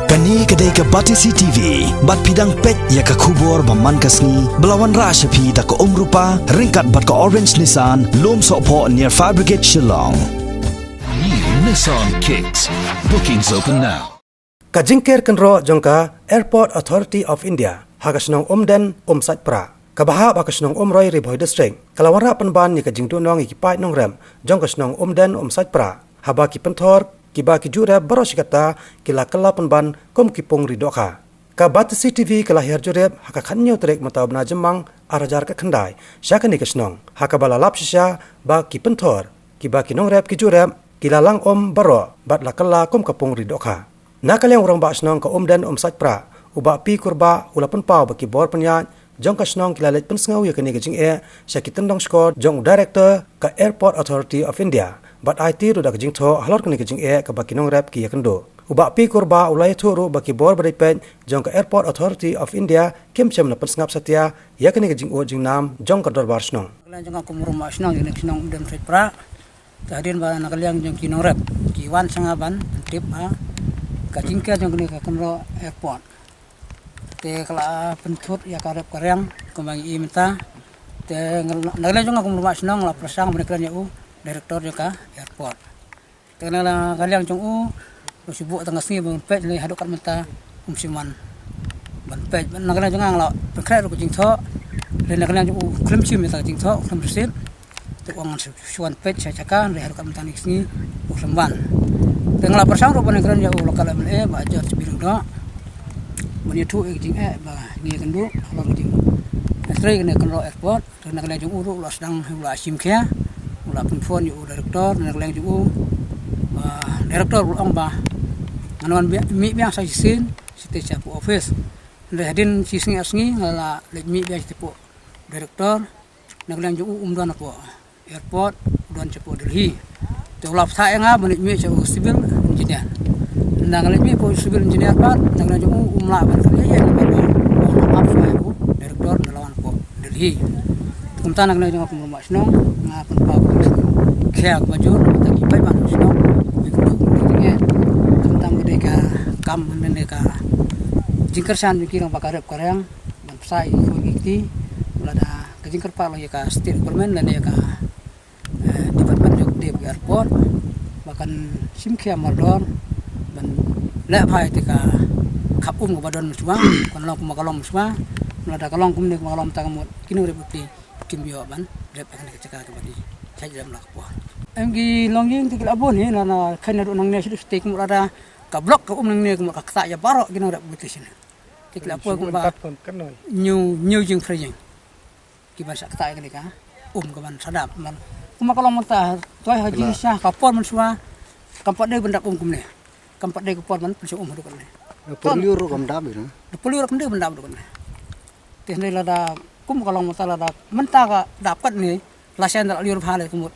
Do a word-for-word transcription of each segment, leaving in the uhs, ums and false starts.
Kane ka dei ka Batesi T V, bad phi dang peit ïa ka khubor ba man ka sngi, ba la wanrah sha phi da ka Umrupa, ryngkat bad ka Orange Nissan, Lumsohphoh near Fire Brigade Shillong. New Nissan Kicks. Bookings open now. Ka jingker kynroh jong ka Airport Authority of India ha ka shnong Umden Umsaitpra, kaba hap ha ka shnong Umroi, Ri Bhoi District, ka la wanrah pynban ïa ka jingduhnong ïa ki paid nongrep jong ka shnong Umden Umsaitpra, haba ki pynthor kiba ki ju rep baroh shi katta ki la kylla pynban kum ki pung ri dohkha. Ka Batesi T V ka la hiar jurip ha ka khathynñiew tarik mynta u bnai Jymmang ar hajar khatkhyndai sha kane ka shnong, ha kaba la lap shisha ba ki pynthor kiba ki nongrep ki ju rep ki la lang um baroh bad la kylla kum ka pung ri dohkha. Na ka liang u rangbah shnong ka Umden Umsaitpra, u Bah P Kurbah, u la pynpaw ba ki bor pynïaid jong ka shnong ki la leit pynsngew ïa kane ka jingeh sha ki tyndong shkor jong u Director ka Airport Authority of India, bad aiti ruh da ka jingthoh halor kane ka jingeh kaba ki nongrep ki ïakynduh. U Bah P Kurbah u la ïathuh ruh ba ki bor ba dei peit jong ka Airport Authority of India kim shym la pynsngap satia ïa kane ka jingud jingnam jong ka dorbar shnong. Ka liang jong nga kum u rangbah shnong ïa kane ka shnong Umden Umsaitpra. Te hadien ba na ka liang jong ki nongrep ki wan sha nga ban pyntip ha ka jingker jong kane ka kynroh airport, te ka la pynthut ïa ka rep ka riang kumba ngi i mynta. Te nga, na ka liang jong nga kum u rangbah shnong la pyrshang ban kren ïa u Director jong ka airport. Te na ka liang jong u, u shu buh tang ka sngi ban peit, lei haduh kat mynta um shym wan ban peit. Na ka liang jong nga nga la pynkhreh ruh ka jingthoh, lei na ka liang jong u khlem shim ïa ka jingthoh, khlem receipt. Te u ong ngan shu, shu wan peit sha jaka, lei haduh kat mynta kine ki sngi u khlem wan. Te nga la pyrshang ruh ban kren ïa u local M L A Bah George B Lyngdoh ban ïathuh ïa ka jingeh ba ngi ïakynduh halor ka jingtrei kane ka kynroh airport. Te na ka liang jong u ruh u la sdang, u la shim khia, u la pynphone ïa u Director. Na ka liang jong u, ah, Director u la ong ba ngan wan mih biang sa shisien shatei shapoh office. Hynrei hadien shi sngi ar sngi nga la leit mih biang shatei shapoh Director. Na ka liang jong u um don hapoh airport, u don shapoh Delhi. Te u la phah ïa nga ban leit mih sha u Civil Engineer. Nga leit mih hapoh Civil Engineer pat, na ka liang jong u um lah ban kren ïa u, u la ap shuwa ïa u Director, nga la wan hapoh Delhi. Kumta na ka liang jong nga kum u rangbah shnong nga pynpaw khia kaba jur na ka bynta ki paidbah shnong. Kumta ka dei ka kam ne ka jingkyrshan jong ki rangbah ka rep ka riang ban pynshai ïa ki kti, lada ka jingkyrpad ïa ka State Government lane ïa ka, eh, Department jong ka Airport ba kan shim khia mardor ban leh bha ïa ka khap um kaba don mynshuwa, kan long kumba ka long mynshuwa. Lada ka long kumne kumba ka long mynta ka mut, ki nongrep ki kim ïoh ban rep ha kane ka jaka kaba dei. Shait rep la ka por. Em, ki longïing te ki la bun hi, na, na khain naduh nangne sha shatei kumba lada ka block ka um nangne kumba ka ktah ïa baroh ki nongrep ki shin. Te ki la poi kumba hynñiew, hynñiew jingphrei ïing kiban shah ktah ïa kane ka um kaban sah dap man. Kumba ka long mynta, toi ha jingshisha ka por mynshuwa kam pat dei ban dap um kumne. Kam pat dei ka por ban pynshah um haduh katne. Da pyrliur ruh kam dap ïa na. Da pyrliur ruh kam dei ban dap haduh katne. Te hynrei lada kumba ka long mynta, lada mynta ka dap katne, la shen da la liur bha lei ka mut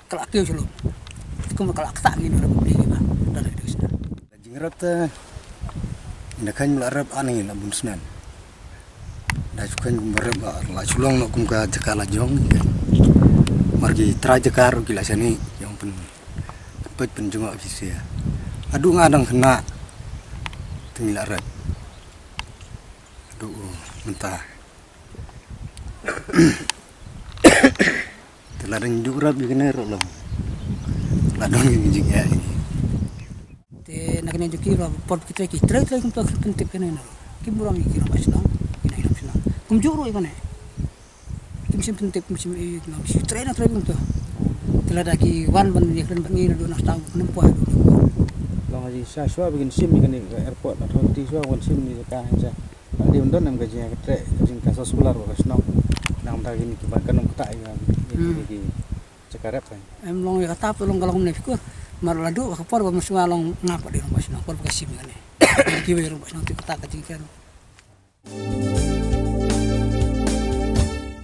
ka la kiew sha lum. Kumba ka la ktah ngi nong rep ki ba da la dei sha. Jingrep te ina khain la rep ani la bun snem. Da shu khain kumba rep la, la shu long noh kum ka jaka la jong. Mar ki trai jaka ruh ki la shani jong pyn, pyn peit pynjngoh ki sia. Haduh nga dang khynnah te ngi la rep. Haduh mynta. Te la dang ju rep ïa kane ruh long. La don ki jingeh. Te na kane jong ki ruh por ki trei, ki trei trei kumta, ki pyntip kane na. Ki burom ïa ki rangbah shnong, ki nongïalam shnong. Kumjuh ruh ïa kane. Kim shym pyntip, kim shym ïa kane, ki trei na trei kumta. Te lada ki wan ban ïakren bad ngi naduh nangta, kim poi haduh. Long ha jingshisha shuwa ba kin shim ïa kane ka airport, na thong ti shuwa ba kin shim ïa ka, ha jingshisha. Ba dei ban don em ka jingïakyntreh, ka jingkasa solar ba ka shnong. Nangta kine kiba kan ym ktah ïa ka, ïa ki, hmm, ïa ki jaka rep kan. Em, long ïa kata pat long ka long kumne, shukor. Mar la duh ka por ba mynshuwa long nga pat dei rangbah shnong, por ba ka shim ïa kane. Kiwei rangbah shnong te kata ka jingkren.